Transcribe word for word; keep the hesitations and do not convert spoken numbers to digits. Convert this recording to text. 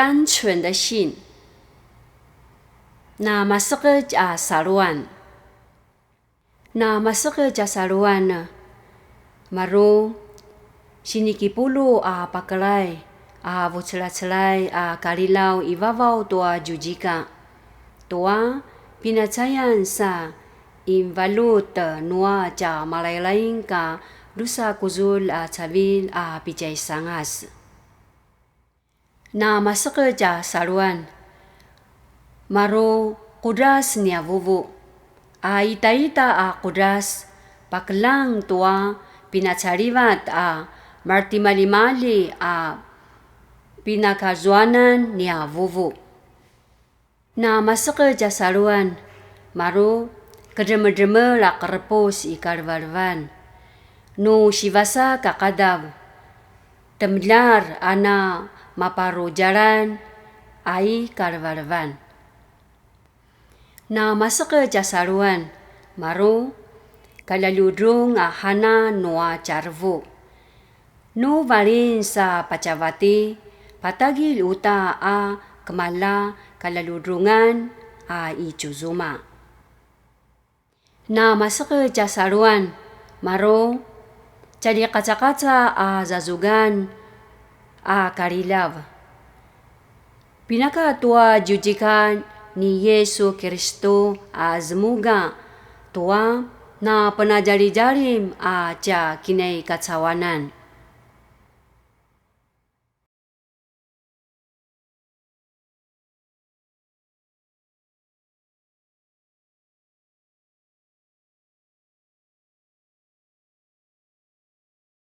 单纯的信. Namaseqetj a saluan. Namaseqetj a saluan, maru sinikipulu a pakelay a vucelacelay a kalilaw i vavaw tua djudjika, tua pinacayan sa invalut nua tja malaylaing ka drusa kuzulj a cavilj a pitjaisangas. Namaseqetj a saluan, maru qudras nia vuvu, a itaita a qudras pakeljang tua pinacalivat a maretimaljimalji a pinakazuanan nia vuvu. Namaseqetj a saluan, maru kedremedremel a qerepus i kalevelevan. Nu sivasa kaqadav, temljar a na maparudjalan a i kalevelevan. Namaseqetj a saluan, maru kaljaljudrung a hana nua tjarevu. Nu valin sa patjavati, patagilj uta a kemalja kaljaljudrungan a i tjuzuma. Namaseqetj a saluan, maru tjaliqacaqaca a zazugan a kalilav. Pinaka tua djudjikan ni Yesu Kiristu a zemuga tua na penadjalidjalim a tja kinaikacawanan.